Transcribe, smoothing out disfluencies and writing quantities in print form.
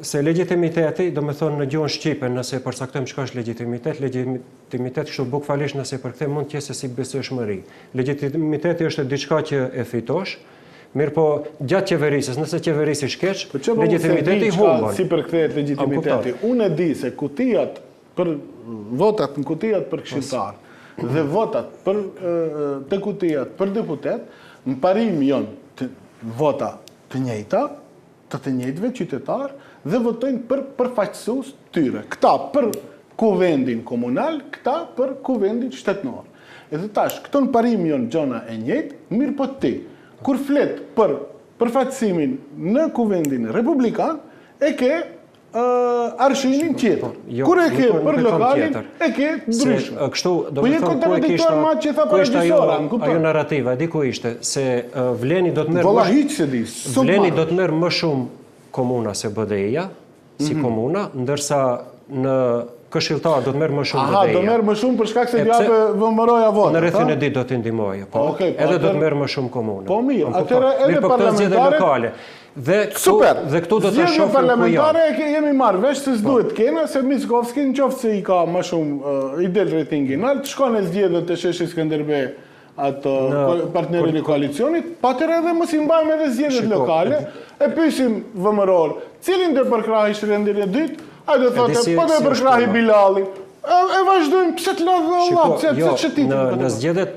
Se legjitimiteti, domethënë në gjuhën shqipe, nëse e përcaktojmë çka është legjitimitet, legjitimitet kështu bukvalisht nëse e përkthejmë mund të jetë se si besueshmëri. Legitimiteti është diçka që e fitosh, mirëpo gjatë qeverisjes, nëse qeverisish keq, Po që po unë s'e di legitimiteti çka humbon. si përkthehet A më kupton? legitimiteti. Unë e di se kutijat për votat në kutijat për këshilltar dhe votat për te kutijat për deputet, në parim janë të, vota të njëjta, të të njëjtëve qytetarë dhe votojnë për përfaqësues të tyre. Këta për kuvendin komunal, këta për kuvendin shtetëror. Edhe tash, këto në parim janë gjona e njëjtë, mirë po ti, kur flet për përfaqësimin në kuvendin republikan, e ke arshinin tjetër. Po, jo, Kur e ke nuk, për nuk e kam lokalin, tjetër. e ke Se ndryshme. kështu, do Po me je thënë, ku e kontradiktor kishte, ma që tha ku ishte ajo, paragjysora, më kupton? ajo narrativa, e di ku ishte, se Vleni do të merr Valla më hiç se di, s'u Vleni marr. do të merr më shumë komuna se BDI-ja, si Mhm. komuna, ndërsa në këshilltar do të merr më shumë Aha, do BDI-ja. merr më shumë për shkak se E pse- t'jape VMRO-ja votën, Në rrethin ha? e dytë do t'i ndihmojë, po. Okej, po Edhe do të atëherë- merr më shumë komuna. Po mirë, Më kupton? atëherë edhe Mirë, po këto zgjedhje parlamentaret- lokale. Dhe këtu, Super. dhe këtu do të Zgjedhje shohim ku janë. parlamentare e ke, jemi marrë vesh se s'duhet të kena, se Mickoski në qoftë se i ka më shumë i del ratingi nalt, shkon e zgjedhjet te sheshi Skënderbe ato Në- partnerin e koalicionit, pa atëherë edhe mos i mbajmë edhe zgjedhjet Shiko, lokale, e pyesim VMRO, cilin do përkrahish rendin e dytë, ai do thotë, si- po do si është përkrahi puna? Bilallin. E, e vazhdojmë, pse të lodh Allah, Shiko, pse pse jo, të shëtitim në, këtë në zgjedhjet.